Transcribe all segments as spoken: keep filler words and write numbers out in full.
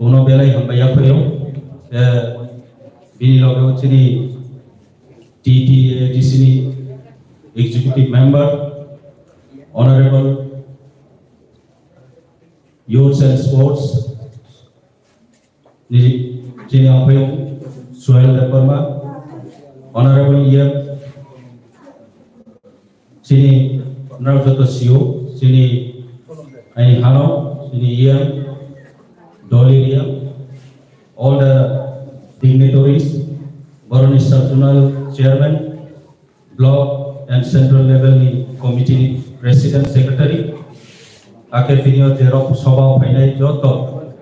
Bono belai hambai yaphaio. Eh, bini loge o chini T T A D C ni executive member, honorable youth and sports, ni chini aphayung Suhel Debbarma, honorable E M, chini nrao joto sio, chini aini hano, chini E M, Doli area, all the dignitaries, Boroni Sub-Zonal Chairman, Block and Central level ni committee ni President Secretary, ake tinio jerok soba phainai joto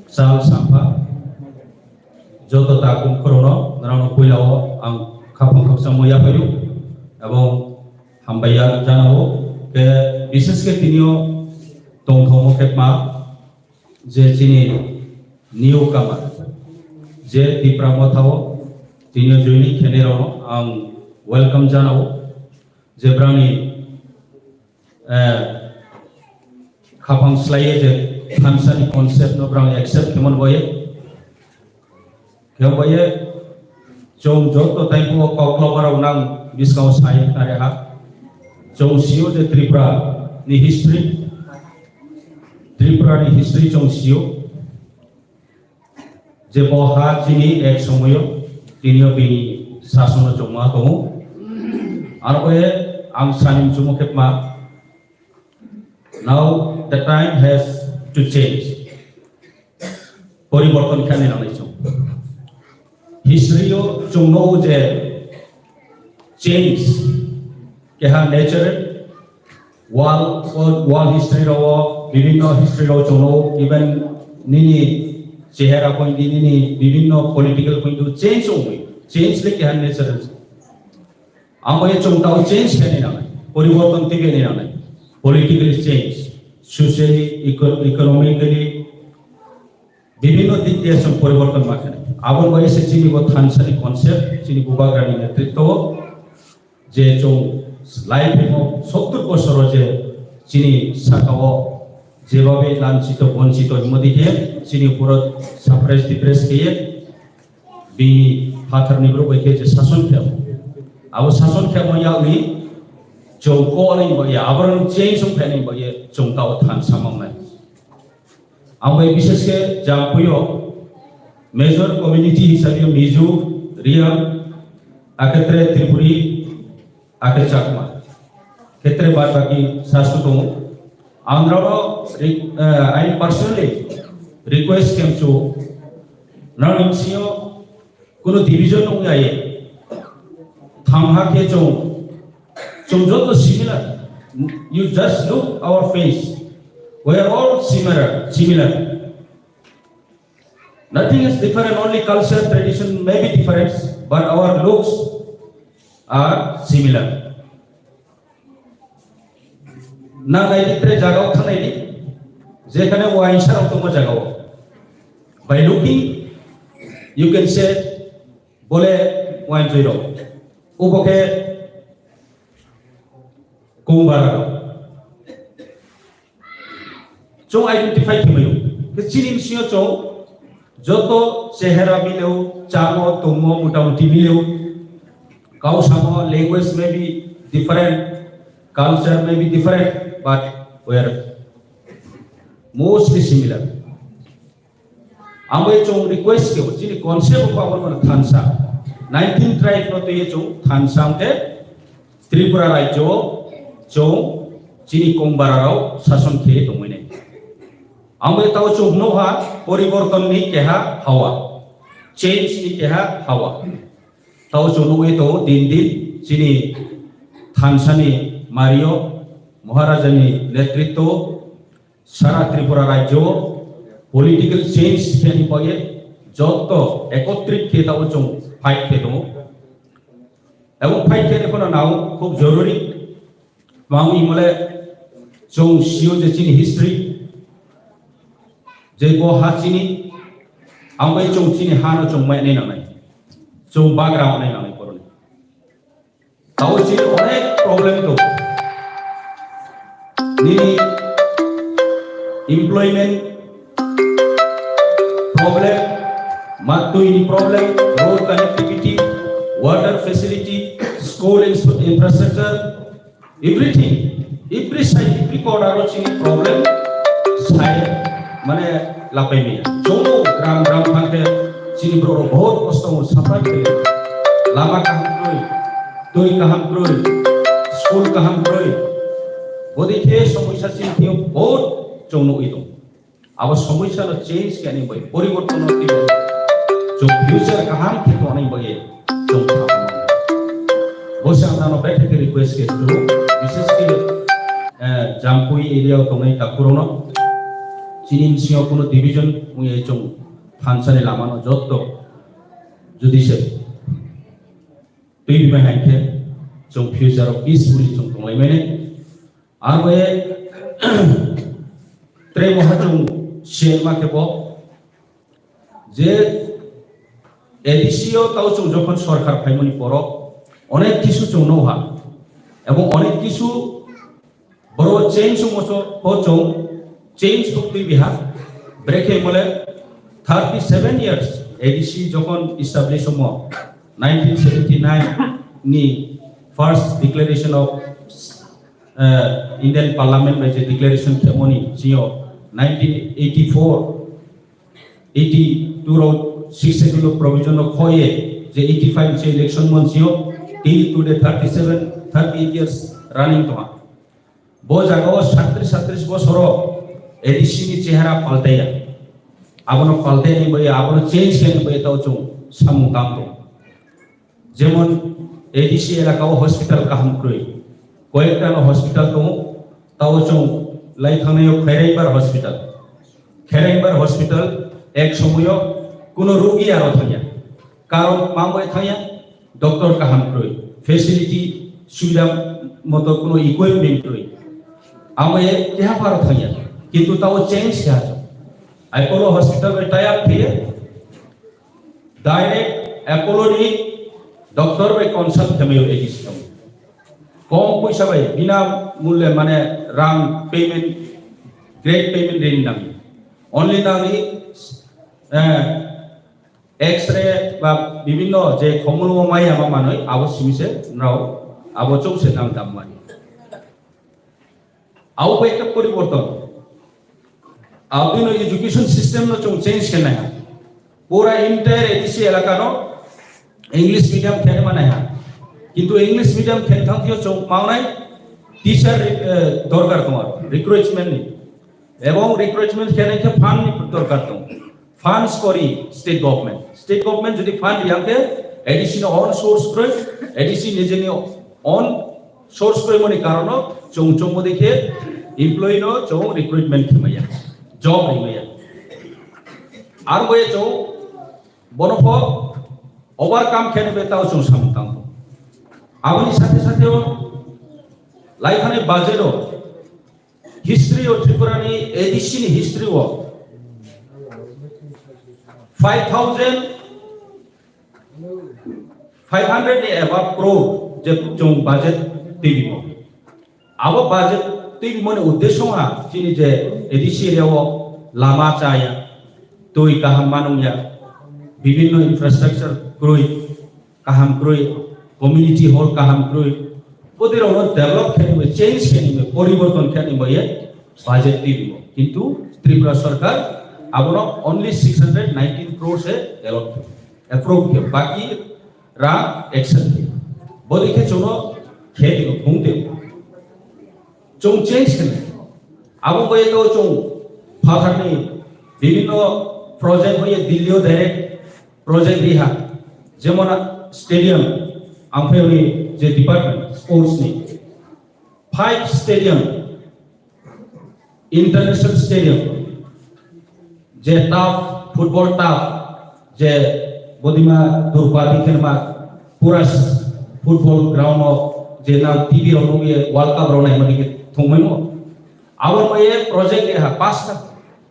sal sampha, joto takum khorono, nrao no puila o ang khaphang khakchangmo yaphaio, ebong hambai ya janao, ke bishesh ke tinio tongthokmo khe ma, je chini newcomer, je Tipra Motha o tinio joining khenai rokno ang welcome janao, je brani, eh, khaphang slaiye je thansa ni concept no brang accept khemon boye. Khe boye, chwng joto taibo koklobarok nang biskang sai khnare ha. Chwng sio je Tripura ni history, Tripura ni history chwng sio. Je bo ha chini ek somoyo, tinio bini sasono chwngma tongo. Aro boye ang sani muchumo khe ma, now the time has to change. Poriborton khe ani nangnai chwng. History o chwng nogo je change keha natural, world, world history rao, bibhinno history rao chwng nogo, even nini chehera point di, nini bibhinno political point di change ongwi, change le keha natural. Amo ye chwng tao change khe ni nangnai, poriborton twi khe ni nangnai, political change, socially, eco-, economically, bibhinno dik diye chwng poriborton ma khe nai. Aboni bagwi se chini bo thansa ni concept, chini bubagra ni netritwo o je chwng lai phimo sottur bosoro je chini saka o jebabe lanchito bonchito himo dikhe chini uporo suppress depress khe ye bini phatar ni borok bai khe je sason khe abo sason khe abo yakni chwng ko ani bo ya abo change song khe ani bo ye chwng tao thansa mangnai. Ang bai bishesh khe Jampui o major community hisabe Mizo, Reang, akhetre Tripuri, akhe Chakma. Khetre bad baki sasu tongo. Ang rao re-, eh, I personally request khem chu, nang M C O Kuno division wng ya ye. Thang ha khe chwng, chwng joto similar. You just look our face. We are all similar, similar. Nothing is different, only culture, tradition may be different, but our looks are similar. Nang nai di tre jaga o thang nai di, jekhane uaingsa rok tongma jaga o. By looking, you can say, bole uaingtwi rok. Ubo khe kung bara rok. Chwng identify khe mano. Khe chini bisingo chwng joto chehera mileo, chamo, tongmo, motamuti mileo. Kau samo, language may be different, culture may be different, but we are mostly similar. Ang bai chwng request khe, chini concept of our mane thansa. Nineteen tribe no twi chwng thansa hwnkhe Tripura rajyo o chwng chini kong bara rok sason khe tongwi nai. Ang bai tao chwng no ha poriborton ni keha hawa, change ni keha hawa. Tao chwng nugwi tongo din din chini thansa ni Mario Maharaja ni netritwo sara Tripura rajyo o political change khe ni bagwi joto ekotrit khe tao chwng fight khe tongo. Abo fight khe ni phano nao khub joruri. Tma wngwi mole chwng sio je chini history, je bo ha chini, ang bai chwng chini ha no chwng mai nai nangnai, chwng bagra nai nangnai boroni. Tao chini onek problem tongo. Nini employment Problem, matwini problem, road connectivity, water facility, school infra- infrastructure, everything, every side, every corner o chini problem sai mane lapai maya. Jono gram gram thangkhe chini borok rok bahut kosto o suffer khe. Lama kaham kroi, twi kaham kroi, school kaham kroi. Bodi khe somosya chini thio bahut chong nugwi tong. Abo somosya no change khe ani bai poriborton no twi. Chong future kaham khe tong ani bai chong. Bosa ang nano betha khe request khe tu, bises khe, eh, Jampui area o tongnai takhurok no. Chini bisingo kuno division wngya chong thansani lama no jotto jodi se twi bai hai khe chong future o peacefully chong tonglai mani. Aro e tre moha chong siyan ma khe bo je A D C o tao chong jokhon sorkar phaimani poro onek kisu chong no ha ebong onek kisu boro change mo so po chong change ko twi biha brekhe mole thirty seven years A D C jokhon establish mo nineteen seventy nine ni first declaration of uh, Indian Parliament bai je declaration khemoni sio nineteen eighty-four, eighty-two ro six schedule provision no khoye je eighty-five se election mon sio till today thirty-seven, thirty-eight years running toma. Bo jaga o satris satris bosoro A D C ni chehara paltaya. Abono paltaya ni bai abono change khe ni bai tao chung samung tang tong. Jemon A D C elaka o hospital kaham kwrwi, koyekta no hospital tongo, tao chwng lai thangnaio Khairaibar hospital. Khairaibar hospital ek somoyo kuno rugi aro thangya. Karon ma bai thangya, doctor kaham kwrwi, facility subida moto kuno equipment kwrwi. Amo e keha pharo thangya, kintu tao change kha. Apollo hospital bai tie up khe direct Apollo ni doctor bai consult khamai A D C tong. Kom poisa bai bina mulle mane rang payment, great payment rini nang. Only nang ni eh, X-ray ba bibinno je khomulmo maya ma manoi abo simise nrao abo chongse nang dam mani. Abo bai ekta poriborton. Aboni education system no chwng change khe nai ha. Pura entire A D C elaka no English medium khe mane ha. Kintu English medium khe thang thio chwng maunai teacher eh, dorkar tong aro recruitment ni. Ebong recruitment khe nai khe fund ni dorkar tong. Funds kori state government. State government jodi fund riyang khe A D C ni own source kroi, A D C nijeni own source kroimani karono chwng chwngbo de khe employee no chwng recruitment khe maya, job ri maya. Ar boye chwng bono pho overcome khe ni betao chwng samung tang. Aboni sathe sathe o lai thani budget o history o Tripura ni A D C ni history o five thousand five hundred ni above crore je chwng budget twi bimo. Abo budget twi bimoni uddesho ha chini je A D C area o lama chaya, twi kaham manungya, bibinno infrastructure kwrwi, kaham kwrwi, community hall kaham kwrwi, bodi rokno develop khe nimo, change khe nimo, poriborton khe nimo ye budget twi bimo. Kintu Tripura sarkar abono only six hundred nineteen crore se allot khe, approve khe, baki rang action khe. Bodi khe chwngno khe tino phung tino. Chwng change khe nai. Abo bai to chwng phatharni bibinno project bai Delhi o direct project riha. Jemon stadium, ang phai je department sports ni five stadium, international stadium, je turf, football turf, je bodima durpadi khenma pura football ground o je na T V rok nugwi World Cup rok naimani khe thwngmano. Abo bai project ni ha pasta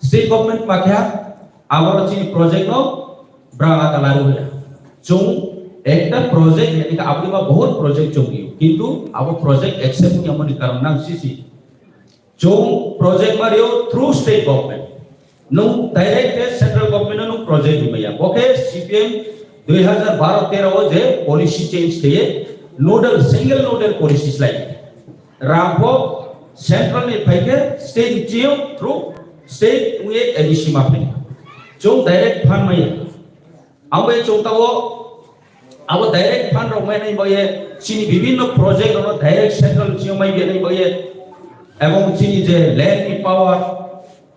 state government ma khe ha, abo chini project no bra ata laru ya. Chung ekta project yani ka abdi ma bahut project chung iyo. Kintu abo project accept ni amoni karon nang sisi. Chung project mario through state government. Nung direct ke central government nung project ni maya. Bo khe C P M dui hazar baro tero o je policy change kheye nodal, single nodal policy slai. Rang bo central ni phai khe state ni through state wngye A D C ma phai. Chwng direct fund maya. Abo chwng tao abo direct fund rok mai nai boye chini bibhinno project rok direct central ni through mai nai boye ebong chini je land ni power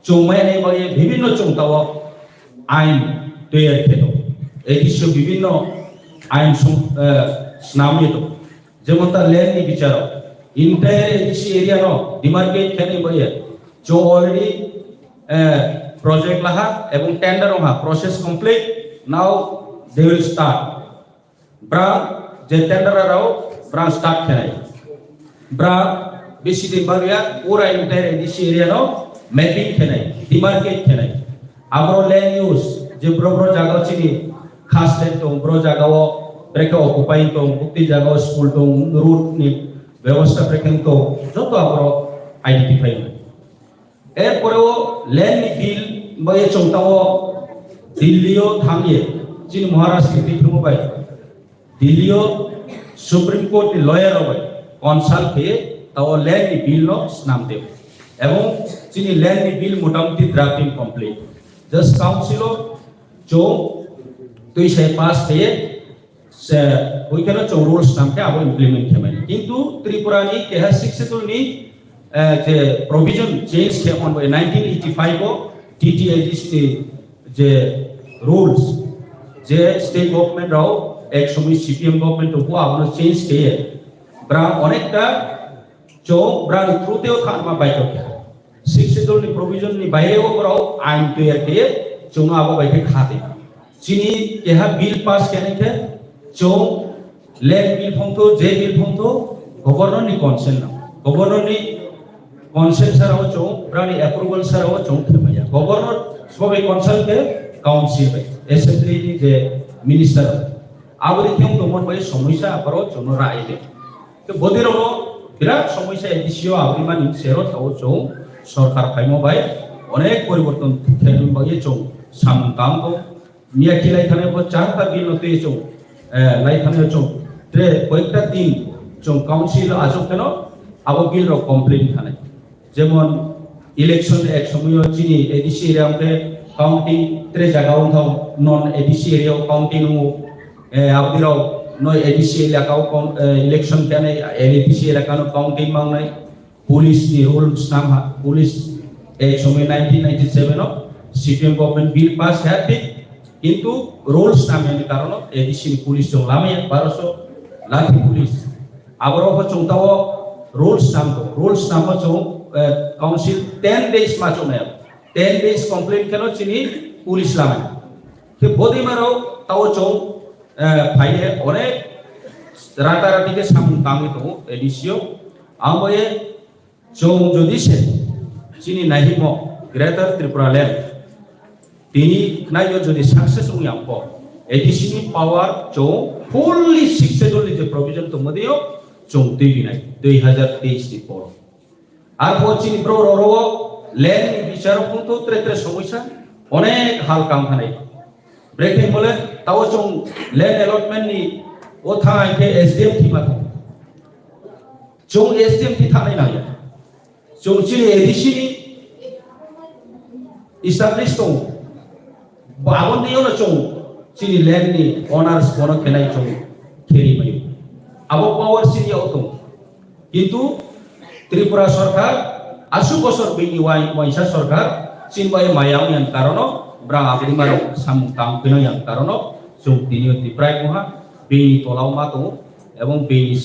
chwng mai nai boye bibhinno chwng tao ain toyar khe to. A D C o bibhinno ain sum, eh, snam ye to. Jemon ta land ni bicharo, entire A D C area no demarcate khe nai boye. Chwng already, eh, project laha ebong tender ong ha, process complete, now they will start. Bra je tender rao bra start khe nai. Bra bisi din bagya pura entire A D C area no mapping khe nai, demarcate khe nai. Abro land use je bro bro jaga chini khas land tong, bro jaga o brekhe occupy tong, bukti jaga o school tong, road ni bebostha brekhe tong, joto abro identify. Erpore o land ni bill bai chwng tao Delhi o thangye chini Maharashtra ni thwngmo bai Delhi o Supreme Court ni lawyer rok bai consult khe tao land ni bill no snam de. Ebong chini land ni bill motamuti drafting complete. Just council o chwng twi sai pass khe se hoikeno chwng rules snam khe abo implement khe mani. Kintu Tripura ni keha Sixth Schedule ni, eh, je provision change khe on bai nineteen eighty-five o T T A D C ni je rules, je state government rao ek somoi C P M government rao abono change khe bra onekta chwng bra ni through teo khanma baithok kha. Sixth Schedule ni provision ni baire o borok ain toyar khe chwng abo bai khe kha de. Chini keha bill pass khe nai khe chwng land bill phongtho, je bill phongtho, governor ni consent na. Governor ni consent sara o chwng, bra ni approval sara o chwng khe maya. Governor sobai consult khe council bai, assembly ni je minister. Abo de khe tongmon bai somoisa apharo chwngno rai de. Te bodirokno birat somoisa A D C o abrimani sero tao chwng sorkar phaimo bai onek poriborton khe bagwi chwng samung tang tong. Miya kilai thani bo char ta bill no twi chwng, eh, lai thani chwng tre koyekta din chwng council o achuk kheno abo bill rok complete thani. Jemon election ek somoyo chini A D C area hwnkhe counting tre jaga wngthok non A D C area o counting wngo. Eh, abdirok noi A D C elaka o kon-, eh, election khe nai A D C elaka no counting mangnai. Police ni rule snam ha, police ek somoi nineteen ninety-seven o C P M government bill pass kha thik, kintu rule snam yani karon o A D C ni police chwng lamaya baroso lathi police. Aborok bo chwng tao rules nangkuk, rules nangma chwng, eh, council ten days ma chwngnai, ten days complain kheno chini police lamai. Khe bodima rok tao chwng, eh, phaiye onek rata rati khe samung tangwi tongo A D C o. Amo ye chwng jodi se chini naihimo Greater Tripura Land tini khnaio jodi success wngya wngkho, A D C ni power chwng fully Sixth Schedule ni je provision tongma dio chwng twi binai dui hazar teis ni por. Arpor chini bro roro land ni bicharo phungthu tre tre somoisa onek hal kam thanai. Brekhe bole tao chwng land allotment ni o thang hai khe S D M thima thang. Chwng S D M thi thanai nangya. Chwng chini A D C ni establish tong. Bo aboni yono chwng chini land ni owners bono khenai chwng kheri mayo. Abo power chini yao tong. Kintu Tripura sorkar aswk bosor bini wai-, waisa sorkar chini bai maya wng yang karono brang abri marok samung tang phino yang karono chwng tini o deprive wngha bini tolao ma tongo ebong bini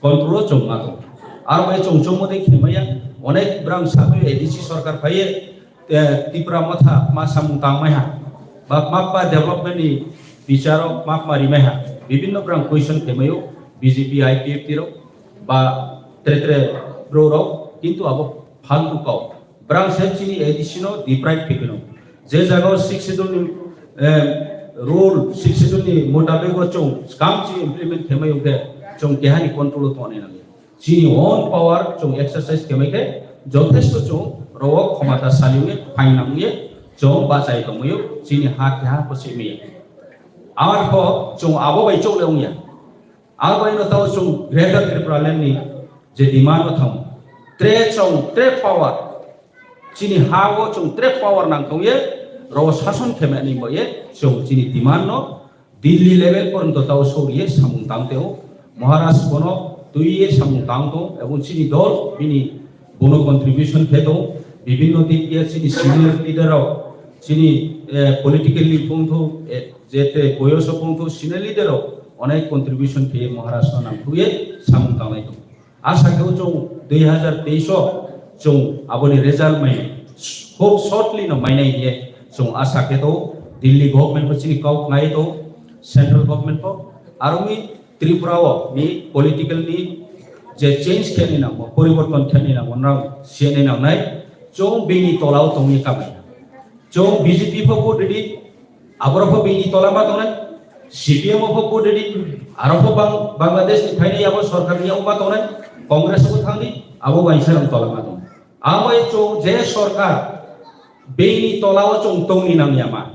control o chwng ma tongo. Aro bai chwng chwngmo tei khemaya onek brang sabai A D C sorkar phaiye, eh, Tipra Motha ma samung tangmaiha, ba mapma development ni bicharo mapma rimaiha, bibinno brang question khemaio B J P I P F T rok ba tre tre bro rok, kintu abo faltu kau. Brang se chini A D C no deprive khepino. Je jaga o Sixth Schedule ni, eh, rule, Sixth Schedule ni motabek o chwng skam chini implement khemai wngkhe chwng kehani control o tongnai nangya. Chini own power chwng exercise kemai khe jothesto chwng rok khomata sali wngwi phainang wngwi Chwng bachai tongmio, chini ha keha pho simiya. Arpho chwng abo bai chole wngya. Abo ino tao chwng Greater Tripura Land ni je demand no thang. Tre chwng, tre power. Chini ha o chwng tre power nang tongye, ro sason khemani boye, chwng chini demand no Delhi level porjonto tao soriye samung tang teo. Maharaj bono tuiye samung tang tong, ebong chini dol bini bono contribution khe tong. Bibinno dik ye chini senior leader rok, chini, eh, politically pungthu, eh, jete boyoso pungthu senior leader rok onek contribution khe Maharaj no nang thuye samung tangnai tong. Asa khe chwng dui hazar teis o chwng aboni result mai khub shortly no mainai hiye chwng asa khe to Delhi government bo chini kok ngai to central government bo aroni Tripura o ni political ni je change khe ni nango poriborton khe ni nango nang se ni nangnai chwng bini tola o tongni kamai chwng B J P pho vote ridi Aborok pho bini tola ma tongnai, C P M o pho vote ridi, aro pho Bang-, Bangladesh ni phainai abo sorkar ni ma tongnai, Congress bo thangdi, abo waisa rok tola ma tongnai. Abo e chwng je sorkar bini tola o chwng tongni nang yama.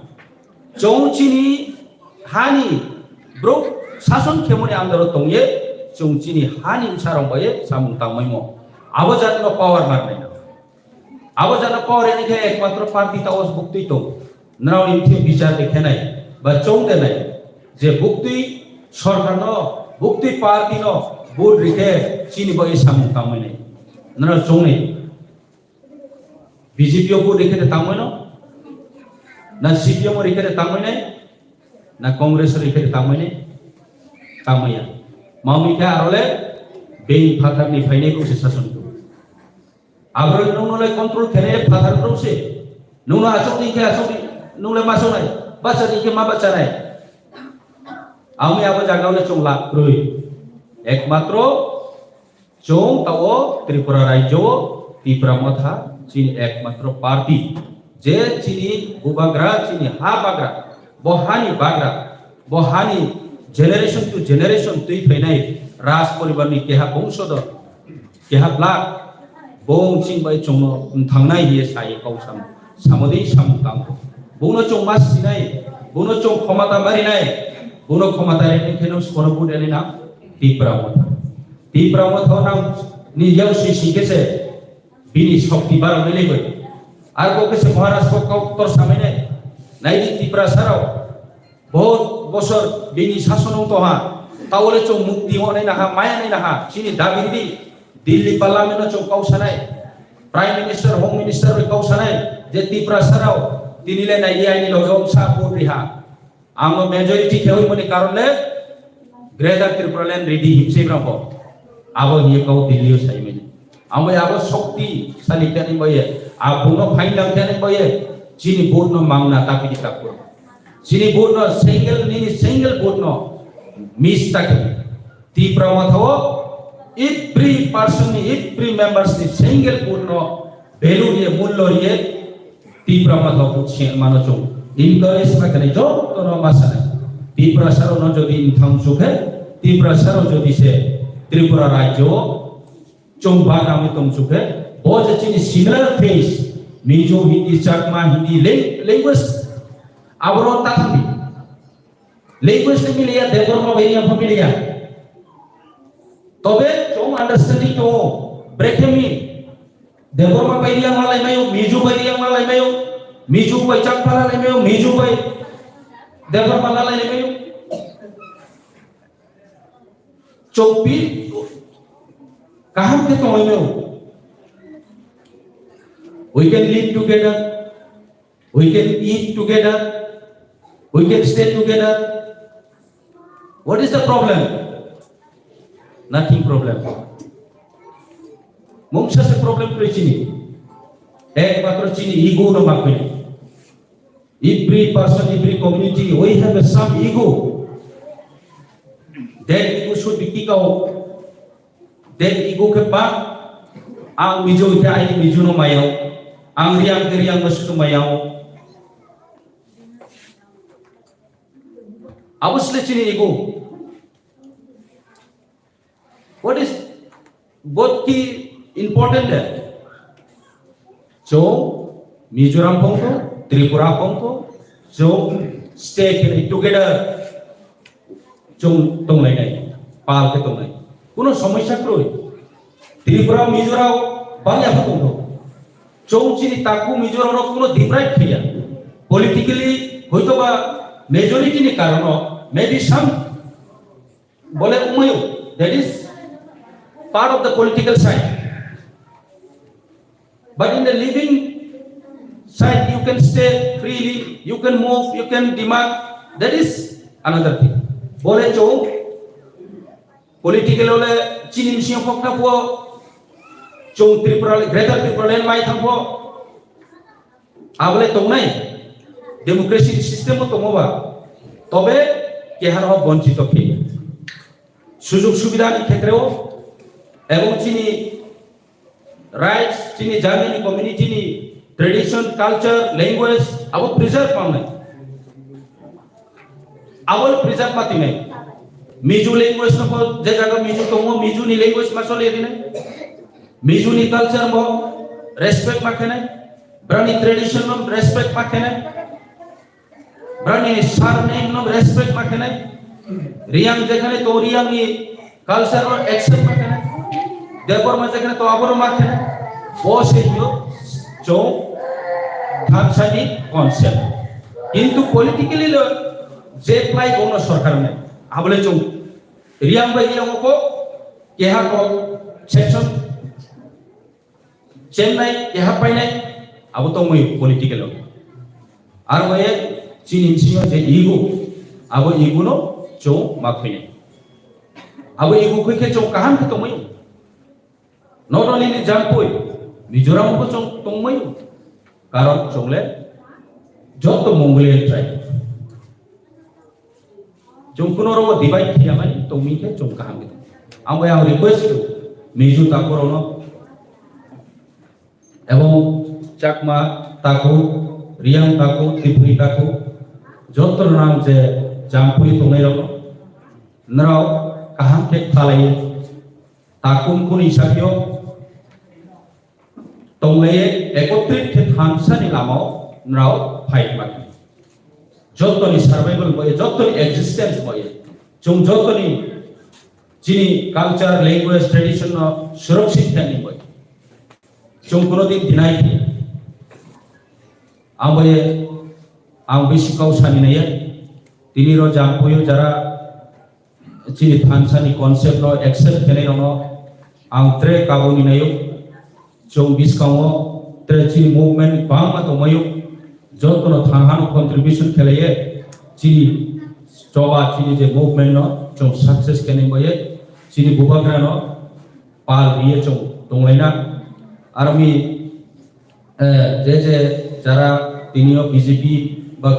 Chwng chini hani bro sason khemoni andaro tongye chwng chini hani sarong baye samung tangmai mo. Abo jatno power marnai na. Abo jana power ni khe ekmatro party tao buktui tong. Nrao ni thik bichar de khenai ba chong de nai je buktui sorkar no buktui party no vote rikhe chini bo samung tangmani. Nrao chong ni B J P o vote rikhe de tangmano na C P M o rikhe de tangmani na Congress o rikhe de tangmani tangmaya. Mami khe arole bein phatar ni phainai ko se sason ko. Aborok nungno lai control khenai phathar rok se. Nungno achuk di khe achuk di, nung lai ma sonai, bacha di khe ma bachanai. Ami abo jaga le chwng lak kroi. Ekmatro chwng tao Tripura rajyo o Tipra Motha chini ekmatro party. Je chini bubagra, chini ha bagra, bo hani bagra, bo hani generation to generation twi phainai raj poribar ni keha bongso do. Keha blak, bo chwng bai chwngno thangnai hiye sai kau sam, samodi samung tang. Bono chwng ma sinai, bono chwng khomata marinai, bono khomata rini kheno sikono budani na Tipra Motha. Tipra Motha nang ni yau si si kese bini shokti barang lele bai. Ar ko kese Maharaj ko kau tor samene, nai di Tipra sarau. Bahut bosor bini sason wng tongha, taole chwng mukti wngnai naha, maya nai naha, chini dabi ridi, Delhi Parliament no chwng kau sanai, Prime Minister, Home Minister bai kau sanai, je Tipra sarao, tini le nai di aini loge wngsa vote riha. Ang no majority khe wngmani karon le Greater Tripura Land ridi himse brang bo. Abo hiye kau Delhi o sai mani. Ang bai abo shokti sali khe ani boye, abo no phain lang khe ani boye, chini vote no mangna tapi di takpur. Chini vote no single, nini single vote no miss ta khe. Tipra Motha o every person ni, every members ni single vote no value ye, mullo ye, Tipra Motha o buchi mano chwng. Encourage ma khe joto no ma sanai. Tipra saro no jodi intham chukhe, Tipra saro jodi se Tripura rajyo o chwng bagra wngwi tong chukhe, bo je chini similar face, Mizo, Hindi, Chakma, Hindi, lang-, language, aboro ta thangdi. Language ni miliya, Debbarma bai yang pha miliya. Tobe chwng understanding tongo, brekhe mi, Debbarma bai yang malai mayo, Mizo bai yang malai mayo, Mizo bai Chakma lalai mayo, Mizo bai Debbarma lalai mayo. Chokpi kaham khe tongwi mano. We can live together. We can eat together. We can stay together. What is the problem? Nothing problem. Mungsa se problem kwrwi chini. Ekmatro chini ego no bakwi. Every person, every community, we have a some ego. That ego should be kicked out. That ego khe ba, ang Mizo khe aini Mizo no mayao, ang Riang khe Riang no sudu mayao. Abo sle chini ego. What is, what ki important de? Chwng Mizoram phongtho, Tripura hongkho chwng stay khe together chwng tonglainai, pal khe tongnai. Kuno somosya kwrwi. Tripura, Mizoram bangya khe tongkho. Chwng chini taku Mizoram rok kuno divide khaiya. Politically hoito ba majority ni karono, maybe some bole umayo, that is part of the political side. But in the living side, you can stay freely, you can move, you can demand. That is another thing. Bole chwng political ole chini msing phokna pho, chwng Tripura, Greater Tripura Land mai thang pho. Abole tongnai, democracy system o tongo ba, tobe keha rok bonchito khe. Sujog subida ni khetre o, ebong chini rights, chini jami ni community ni tradition, culture, language, abo preserve mangnai. Abo preserve ma tinai. Mizo language no bo je jaga Mizo tongo, Mizo ni language ma soli rinai. Mizo ni culture bo respect ma khenai. Brani tradition no respect ma khenai. Brani surname no respect ma khenai. Riyang jekhane to Riyang ni culture no accept ma khenai. Debbarma jekhane to aboro ma khenai. Bo se yo chwng thansa ni concept. Kintu politically lo je play bono sorkar ne. Abole chwng Riyang bai Riyang ko keha ko section Chennai keha painai, abo tongmai political o. Ar waye chini bisingo je ego, abo ego no chwng ma khuinai. Abo ego khui khe chwng kaham khe tongmai. Not only ni Jampui, Mizoram bo chwng tongmai. Karon chwng le joto Mongolian tribe. Chwng kuno rogo divide khaiya mani tongmi khe chwng kaham khe. Ang bai ang request khe Mizo takhorokno ebong Chakma takhuk, Riyang takhuk, Tripuri takhuk, joto nang je Jampui tongnai rokno nrao kaham khe khalaiwi takhuk kuni sakyo tonglaiye ekotrit khe thansa ni lamao nrao phai mani. Jotoni survival boye, jotoni existence boye, chwng jotoni chini culture, language, tradition no surakshit khe ni boye. Chwng kuno din deny khe. Ang boye, ang bisi kau sani naiya. Tini ro Jampuio jara chini thansa ni concept no accept khenai rokno ang tre kabuni naio. Chwng bwskango tre chini movement bangma tongmaio. Jotono thang hano contribution khelaiye chini choba chini je movement no chwng success khenai baye chini bubagra no pal riye chwng tonglaina. Aroni Eh, je je jara tinio B J P ba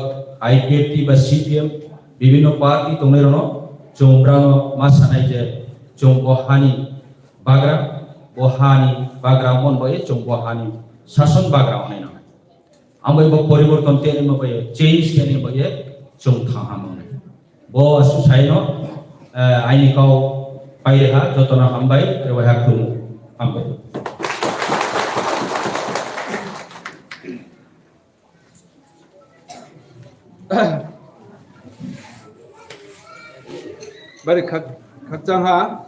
I P F T ba C P M bibhinno party tongnai rokno chwng brano ma sanai je chwng bo hani bagra, bo hani bagra mon bai chwng bo hani sason bagra onai nang. Ambai bo poriborton teni ma bai change teni bai chwng thang hamon. Bo aswk saino, eh, aini kau pai reha, jotono hambai, rwai ha khulumung. Hambai. Bari khak-, khakchang ha.